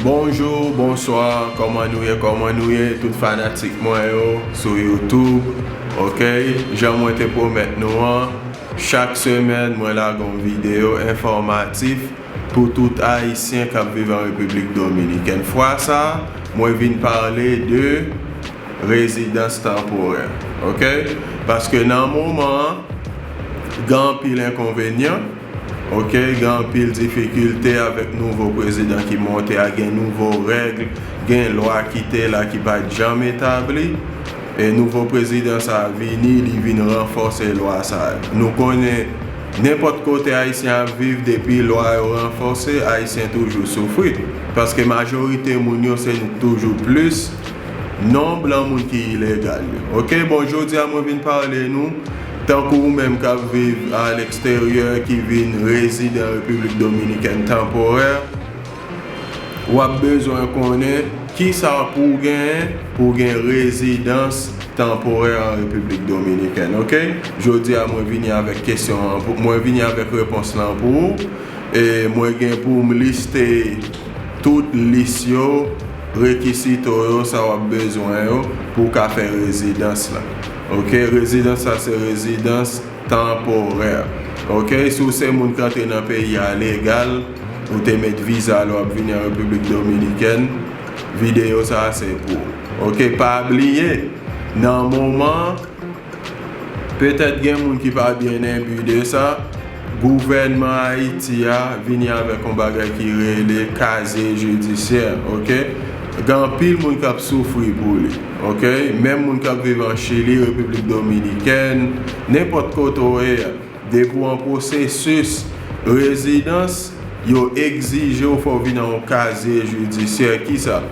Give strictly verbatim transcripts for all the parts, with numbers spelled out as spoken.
Bonjou, bonswa, kòman nou ye, kòman nou ye, tout fanatik mwen yo sou YouTube, ok? Jan mwen te pwomèt nou an, chak semèn mwen lage yon videyo enfòmatif pou tout Ayisyen k ap viv an Repiblik Dominikèn. Fwa sa a, mwen vin pale de rezidans tanporè, ok? Paske nan moman an, gen anpil enkonvenyan, ok? Gen anpil difikilte avèk nouvo prezidan ki monte a, gen nouvo règ, gen lwa ki te la ki pa t janm etabli. E nouvo prezidan sa a vini, li vin ranfòse lwa sa a. Nou konnen nenpòt kote Ayisyen ap viv, depi lwa yo ranfòse, Ayisyen toujou soufri. Paske majorite moun yo, se nou k toujou plis nonb lan moun ki ilegal yo. Ok, bon, jodi a mwen vin pale nou, tankou ou menm k ap viv aleksteryè, ki vin rezidan Repiblik Dominikèn tanporè, w ap bezwen konnen kisa pou w genyen pou w gen rezidans tanporè an Repiblik Dominikèn, ok? Jodi a, mwen vini avèk kesyon an, mwen vini avèk repons lan pou ou. E mwen gen pou m liste tout lis yo, rekizito yo, sa w ap bezwen yo pou w ka fè rezidans la. Ok, rezidans la se rezidans tanporè. Ok, si w se moun k antre nan peyi a legal, ou te met viza lè w ap vini an Repiblik Dominikèn, videyo sa a se pou ou. Ok, pa bliye, nan moman an, petèt gen moun ki pa byen enbi de sa, gouvènman Ayiti a vini avèk yon bagay ki rele kazye jidisyè, ok? Gen anpil moun k ap soufri pou li, ok? Menm moun k ap viv an Chili, Repiblik Dominikèn, nenpòt kote w ye a, depi w an pwosesis rezidans, yo egzije w fò w vin ak yon kazye jidisyè. Kisa?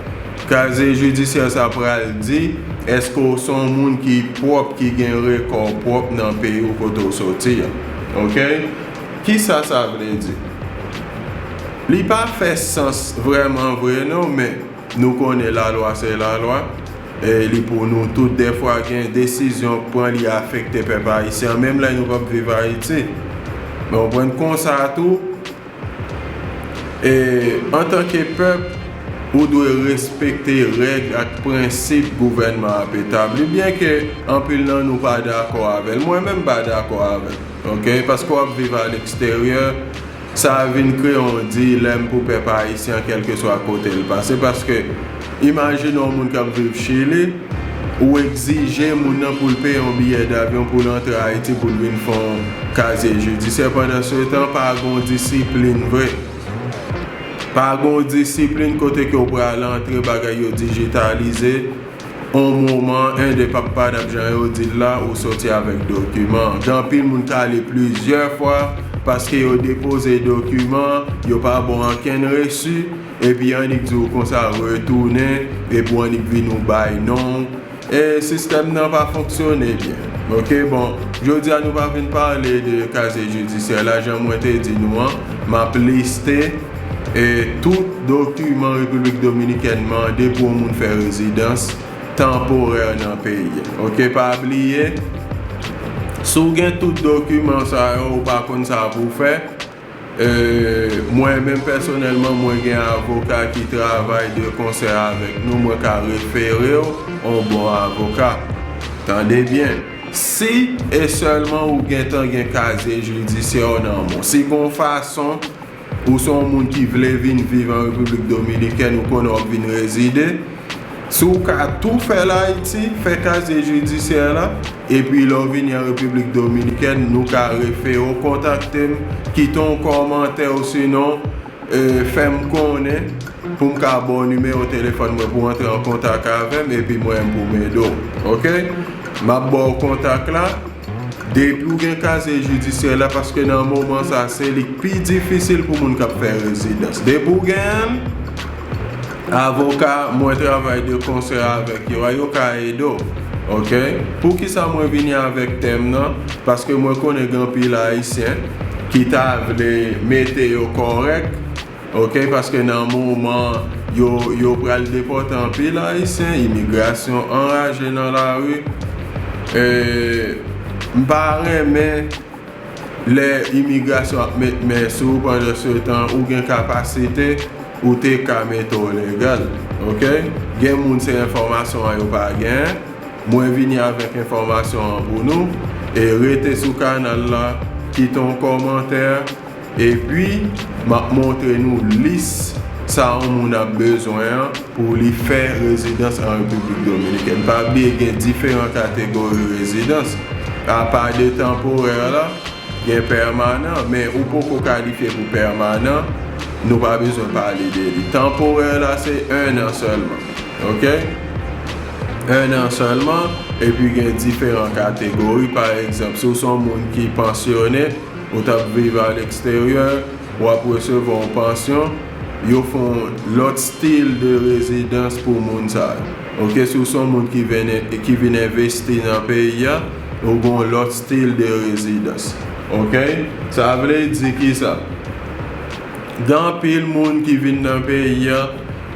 Kazye jidisyè sa pral di, èske w se yon moun ki pwòp, ki gen rekò pwòp nan peyi w kote w soti a. Ok? Kisa sa vle di? Li pa fè sans vrèman vre non, men nou konnen lalwa se lalwa. E li pou nou tout, dèfwa gen desizyon k pran, li afekte pèp ayisyen an, menm lè nou p ap viv Ayiti. Men w konprann konsa tou, e, antanke pèp, ou dwe respekte règ ak prensip gouvènman ap etabli, byenke anpil nan nou pa dakò avè l. Mwen menm pa dakò avè l, ok? Paske w ap viv aleksteryè, sa vin kreye yon dilèm pou pèp ayisyen an, kèlkeswa kote l pase. Paske, imajine yon moun k ap viv Chili, ou egzije moun nan pou l peye yon biyè davyon pou l antre Ayiti pou l vin fè yon kazye jidisyè. Pandansetan, pa gen yon disiplin vre. Pa gen yon disiplin kote ke w pral antre, bagay yo dijitalize. On moman, en de pap padap jan yo di l la, ou soti avèk dokiman. Gen anpil moun k ale plizyè fwa paske yo depoze dokiman, yo pa ba w ankenn resi, epi annik di w konsa retounen, epi w annik vin ou bay non w. E sistèm nan pa fonksyone byen. Ok, bon, jodi a nou pa vin pale de kazye jidisyè la, jan mwen te di nou an, m ap liste, e, tout dokiman Repiblik Dominikèn mande pou yon moun fè rezidans tanporè nan peyi a. Ok, pa bliye, si w gen tout dokiman sa yo, ou pa konn sa pou w fè, e, mwen menm pèsonèlman, mwen gen avoka ki travay de konsè avèk nou, mwen ka refere w yon bon avoka. Tande byen, si e sèlman ou gentan gen kazye jidisyè w nan men w. Si gon fason ou se yon moun ki vle vin viv an Repiblik Dominikèn, ou konnen w ap vin rezide, si w ka tou fè l Ayiti, fè kazye jidisyè la, epi lè w vini an Repiblik Dominikèn, nou ka refere w, kontakte m, kite yon kòmantè osinon, e, fè m konnen pou m ka ba w nimewo telefòn mwen pou w antre an kontak avè m, epi mwen menm pou m ede w. Ok? M ap ba w kontak la. Depi w gen kazye jidisyè la, paske nan moman sa, se li k pi difisil pou moun k ap fè rezidans. Depi w genyen l, avoka mwen travay de konsè avèk yo a, yo ka ede w. Ok? Poukisa mwen vini avèk tèm nan? Paske mwen konnen gen anpil Ayisyen ki ta vle mete yo kòrèk, ok, paske nan moman yo, yo pral depòte anpil Ayisyen, imigrasyon anraje nan lari. E, m pa renmen lè imigrasyon ap met men sou ou, pandansetan ou gen kapasite ou te ka mete w legal. Oke? Gen moun se enfòmasyon an yo pa gen. Mwen vini avèk enfòmasyon an pou nou. E rete sou kanal la, kite yon kòmantè, epi m ap montre nou lis sa yon moun ap bezwen an pou li fè rezidans an Repiblik Dominikèn. Pa bliye gen diferan kategori rezidans. Apa de tanporè la, gen pèmanan, men ou poko kalifye pou pèmanan, nou pa bezwen pale de li. Tanporè la, se en an sèlman. Oke? En an sèlman, epi gen diferan kategori. Pa egzanp, si w se yon moun ki pansyone, ou t ap viv aleksteryè, w ap resevwa yon pansyon, yo fè yon lòt stil de rezidans pou moun sa yo. Oke, si w se yon moun ki vin, ki vin envesti nan peyi a, ou gen yon lòt stil de rezidans. Oke? Sa vle di ki sa? Gen anpil moun ki vin nan peyi a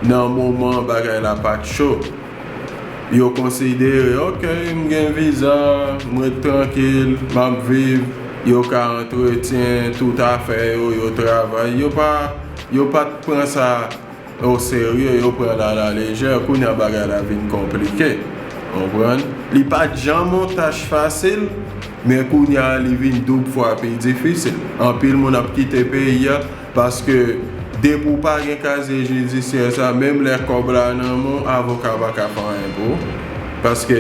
nan moman bagay la pa t cho. Yo konsidere, oke, m gen viza, m ret trankil, m ap viv, yo ka antretyen tout afè yo, yo travay, yo pa, yo pa t pran sa o serye, yo pran l alalejè, kounye a bagay la vin konplike. Konprann? Li pa t janm yon tach fasil, men kounye a li vin doub fwa pi difisil. Anpil moun ap kite peyi a, paske depi w pa gen kazye jidisyè sa, menm lè kòb la nan men w, avoka pa ka fè anyen pou ou. Paske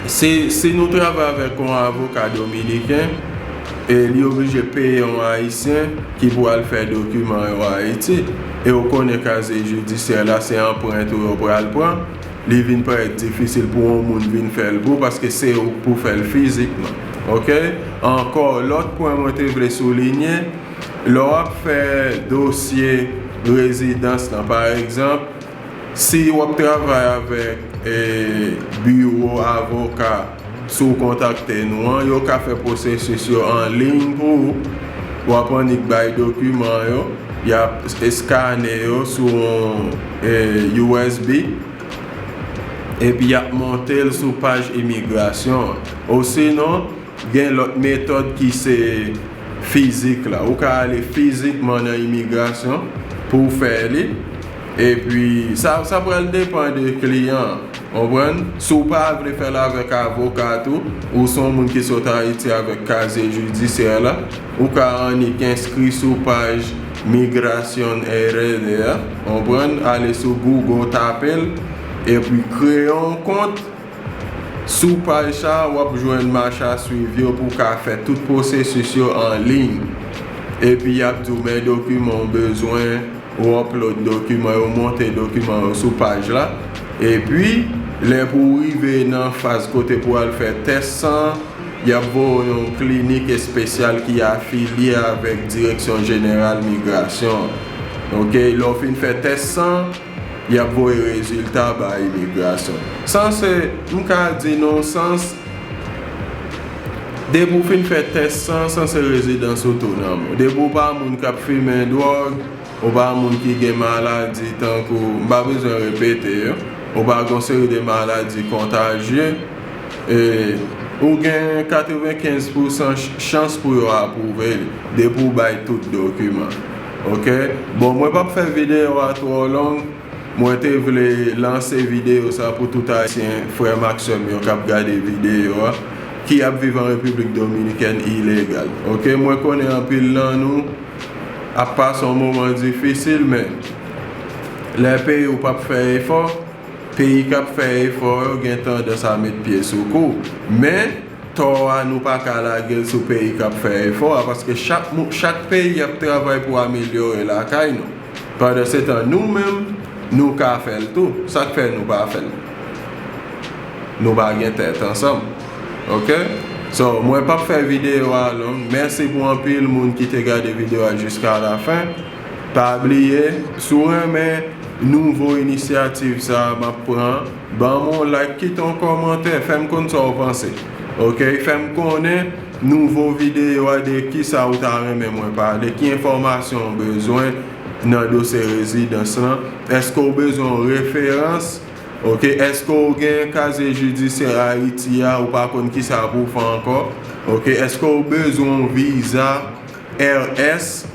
si, si nou travay avèk yon avoka dominiken, e li oblije peye yon ayisyen ki pou al fè dokiman yo Ayiti, e w konnen kazye jidisyè la se anprent ou yo pral pran, li vin parèt difisil pou yon moun vin fè l pou ou, paske se ou k pou fè l fizikman. Oke? Ankò, lòt pwen mwen te vle soulinye, lè w ap fè dosye rezidans lan, pa egzanp, si w ap travay avèk, e, biwo avoka, si w kontakte nou an, yo ka fè pwosesis yo an liy pou ou. W ap annik bay dokiman yo, y ap eskane yo sou yon, e, U S B, epi y ap monte l sou paj imigrasyon an. Osinon, gen lòt metòd ki se fizik la. Ou ka ale fizikman nan imigrasyon pou w fè li. Epi, sa, sa pral depann de kliyan an. Konprann? Si w pa vle fè l avèk avoka tou, ou se yon moun ki sot Ayiti avèk kazye jidisyè la, ou ka annik enskri sou paj Migrasyon R D a. Konprann? Ale sou Google, tape l, epi kreye yon kont. Sou paj sa a, w ap jwenn mach a swiv yo pou w ka fè tout pwosesis yo an liy. Epi y ap di w men dokiman w bezwen, ou upload dokiman yo, monte dokiman yo sou paj la. Epi, lè pou w rive nan faz kote pou w al fè tès san, y ap voye w yon klinik espesyal ki afilye avèk Direksyon Jeneral Migrasyon. Oke, lè w fin fè tès san, y ap voye rezilta ba imigrasyon. Sanse, m ka di nan yon sans, depi w fin fè tès san, sanse rezidans ou tou nan men w. Depi w pa moun k ap fimen dwòg, ou pa moun ki gen maladi tankou, m pa bezwen repete yo, ou pa gen yon seri de maladi kontajye, e, ou gen katrevenkenz pousan ch-, chans pou yo apwouve li, depi w bay tout dokiman. Oke? Bon, mwen p ap fè videyo a twò long. Mwen te vle lanse videyo sa pou tout Ayisyen, frè m ak sè m yo k ap gade videyo a, ki ap viv an Repiblik Dominikèn ilegal. Oke, mwen konnen anpil nan nou ap pase yon moman difisil, men lè peyi w p ap fè efò, peyi k ap fè efò yo gen tandans a met pye sou kou. Men, tò a nou pa ka lage l sou peyi k ap fè efò a, paske chak mou-, chak peyi ap travay pou amelyore lakay nou. Pandansetan, nou menm, nou ka fè l tou. Sa k fè nou pa fè l? Nou pa gen tèt ansanm. Oke? So, mwen p ap fè videyo a long. Mèsi pou anpil moun ki te gade videyo a jiska lafen. Pa bliye, si w renmen nouvo inisyativ sa a m ap pran, ban m yon like, kite yon kòmantè, fè m konn sa w panse. Oke? Fè m konnen nouvo videyo a de kisa ou ta renmen mwen pale, ki enfòmasyon w bezwen nan dosye rezidans lan. Èske w bezwen yon referans? Oke? Èske w gen kazye jidisyè Ayiti a, ou pa konn kisa pou w fè ankò? Oke? Èske w bezwen yon viza R S,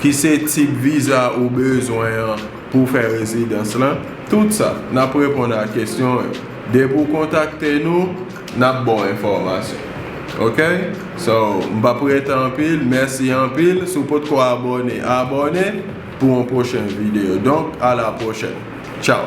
ki se tip viza ou bezwen an pou fè rezidans lan. Tout sa, n ap reponn a kesyon yo. Depi w kontakte nou, n ap ba w enfòmasyon. Ok? So, m p ap rete anpil. Mèsi anpil. Si w potko abòne, abòne pou yon pwochen videyo. Donk, a la pwochèn. Tchaw!